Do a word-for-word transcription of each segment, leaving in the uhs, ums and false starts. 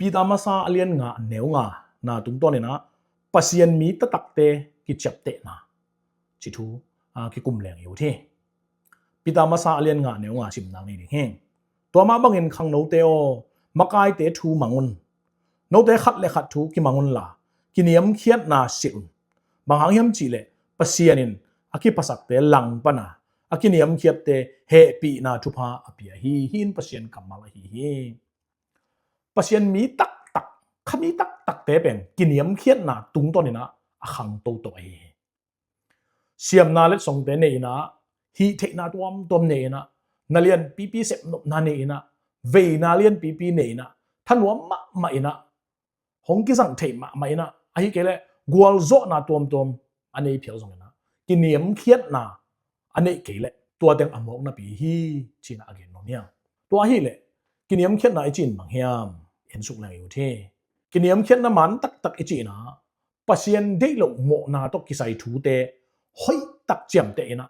Peter masa a lian nga a neu nga na tungtawninah Pasian mi taktakte kiciaptehna ci thu a kikum leng i ut hi. Peter masa a lian nga a neu nga simnak nei ding hi. Tua mah bangin khangnote aw, makaite thu mang un. Note khat le khat thu kimang unla, kiniamkhiatna silh un. Bang hang hiam cihleh Pasian in a kiphasakte langpana a kiniamkhiatte hehpihna thupha a pia hi. Hi in Pasian kammal ahi hi. Pasian mi taktak, kha mi taktakte pen kiniamkhiatna tungtawninah a khang toto ahi hi. Siamna letsongte nei inah, hih theihna tuamtuam nei inah, na lianpipi sepnopna nei inah, veina lianpipi nei inah, thanuam mahmah inah, hong kizang thei mahmah inah, ahi kei leh gualzawhna tuamtuam a nei phial zong inah, kiniamkhiatna a neih kei leh tua teng a mawk napi hi, cinah a gen nuam hiam? Tua ahileh kiniamkhiatna i cin bang hiam? En suk leng i ut hi. Kiniamkhiatna man taktak i cinah Pasian deih loh mawhna tawh kisai thute hoihtak ciamteh inah,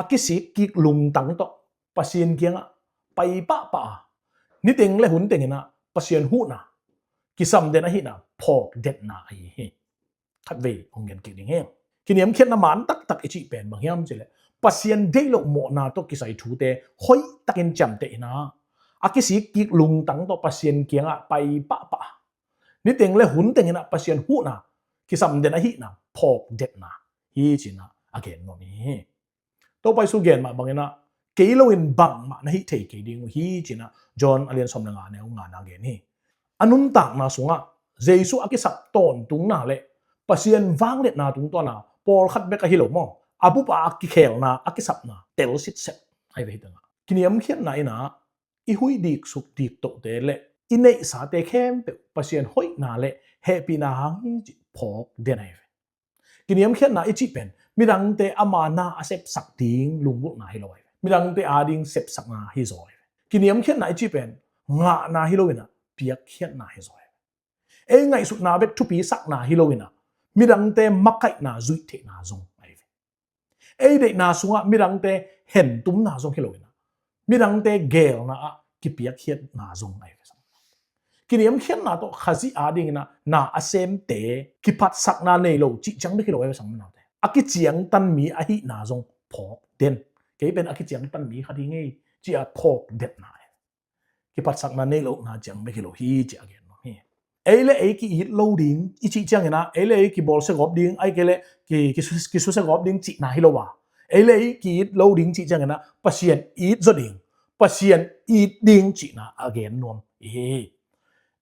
a kisik kik lungtang tawh Pasian kiangah pai pahpah a, niteng le hun tenginah Pasian huhna, kisam den ahihna phawk detna ahi hi. Khatvei hong gen kik ding hi. Kiniamkhiatna man taktak i cih pen bang hiam cihleh Pasian deih loh mawhna tawh kisai thute hoihtakin ciamteh inah, a kisik kik lungtang tawh Pasian kiangah pai pahpah a, niteng le hun tenginah Pasian huhna, kisam den ahihna phawk detna hi, cinah a gen nuam hi. Topa Jesu gen mah banginah kei loin bangmah na hih thei kei ding uh hi, cinah John a lian sawm le nga a neu nga na gen hi. A nuntakna sungah Jesu a kisap tawntungna le Pasian vangliatna tungtawna pawlkhat bek ahi lo maw, a bup a kikhelna, a kisapna tel sitset ahi ve hi tengah. Kiniamkhiatna inah i huih diksuk diktohte le i neihsate khempeuh Pasian hoihna le hehpihna hang hi cih phawk den ahi ve. Kiniamkhiatna i cih pen midangte ama na a sepsak ding lunggulhna hi lo ahi ve. Midangte ading sepsakna hi zaw ahi ve. Kiniamkhiatna i cih pen ngahna hi loinah piakkhiatna hi zaw ahi ve. Ei ngaihsutna bek thupi sakna hi loinah midangte makaihna zuih theihna zong ahi ve. Ei deihna sungah midangte hentumna zong hi loinah midangte geelna ah kipiakkhiatna zong ahi ve. Kiniamkhiatna tawh Khazih adinginah na a semte kiphatsakna nei lo cih ciang bek hi lo ahi ve, sangnaute. A kiciangtan mi ahihna zong phawk den. Kei pen a kiciangtan mi khat hi ngei, ci-a phawk detna ahi. Kiphatsakna nei lohna ciang bek hi lo hi, ci-a gen nuam hi. Ei le ei ki-it lo ding i cih cianginah ei le ei kibawlsia gawp ding, ahi kei leh ki, kisu, kisusia gawp ding cihna hi lo a, ei le ei ki-it lo ding cih cianginah Pasian it zaw ding, Pasian it ding cihna a gen nuam hi.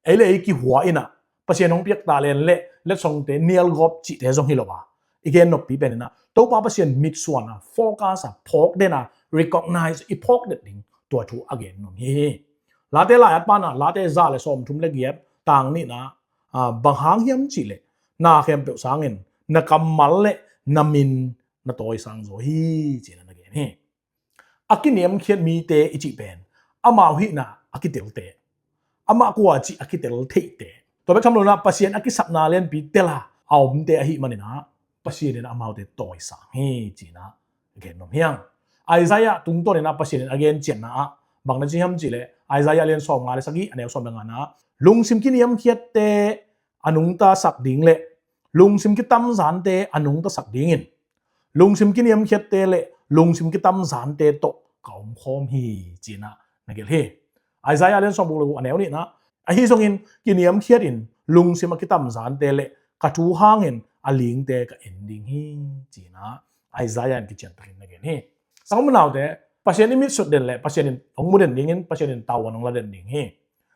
Ei le ei kihua inah Pasian hong piak talent le letsongte nialgawp cihte zong hi lo a, i gen noppi peninah Topa Pasian mitsuana, focus a, phawk dena, recognize, i phawk det ding, tua thu a gen nuam hi. Late lai-at pana, Late za le sawmthum le giat, tang nihna, a, bang hang hiam cihleh na khempeuh sangin na kammal le na min na tawisang zaw hi, cinah na gen hi. A kiniamkhiat mite i cih pen amau hihna a kitelte, amah kua cih a kitel theihte, tua bek tham loinah Pasian a kisapna lianpi tela a omte ahih maninah Pasian in amaute tawisang hi, cinah gen nuam hiang. Isaiah tungtawninah Pasian in a gen cianna ah bang na ci hiam cihleh Isaiah lian sawm nga le sagih a neu sawm le nga na, lungsim kiniamkhiatte a nungta sak ding le lungsim kitamzante a nungta sak dingin lungsim kiniamkhiatte le lungsim kitamzante tawh ka omkhawm hi, cinah na gelh hi. Isaiah lian sawm buk le guk a neu nihna, ahi zongin kiniamkhiatin lungsim a kitamzante le ka thu hangin a lingte ka en ding hi, cinah Isaiah in kiciantakin na gen hi. Sangam unaute, Pasian i mitsut den le Pasian in hong mu den dingin Pasian in tavuan hong la den ding hi.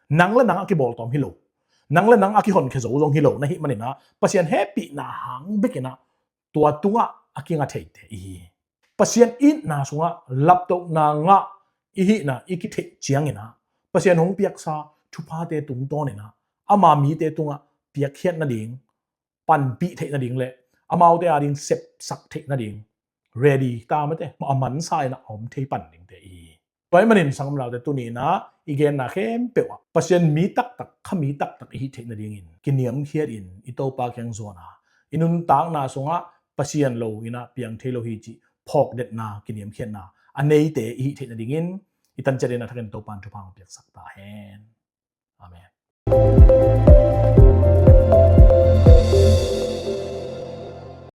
Nang le nang a kibawltawm hi lo, nang le nang a kihonkhia zo zong hi lo na hih maninah Pasian hehpihna hang bekinah tua tungah a kinga theite i hi. Pasian itna sungah laptohna ngah i hihna i kitheih cianginah Pasian hong piaksa thuphate tungtawninah ama mite tungah piakkhiat nading, panpih theih nading le amaute ading sepsak theih nading ready ta mate, a mansa inah a om thei pan dingte i hi. Tua ahih manin sangam unaute, tuni inah i genna khempeuh ah Pasian mi taktak, kha mi taktak i hih theih nadingin kiniamkhiatin i Topa kiang zuana, i nuntakna sungah Pasian lo inah piang thei lo hi cih phawk detna, kiniamkhiatna a neite i hih theih nadingin i tanciat inah thakin Topa in thupha hong piaksak ta hen. Amen.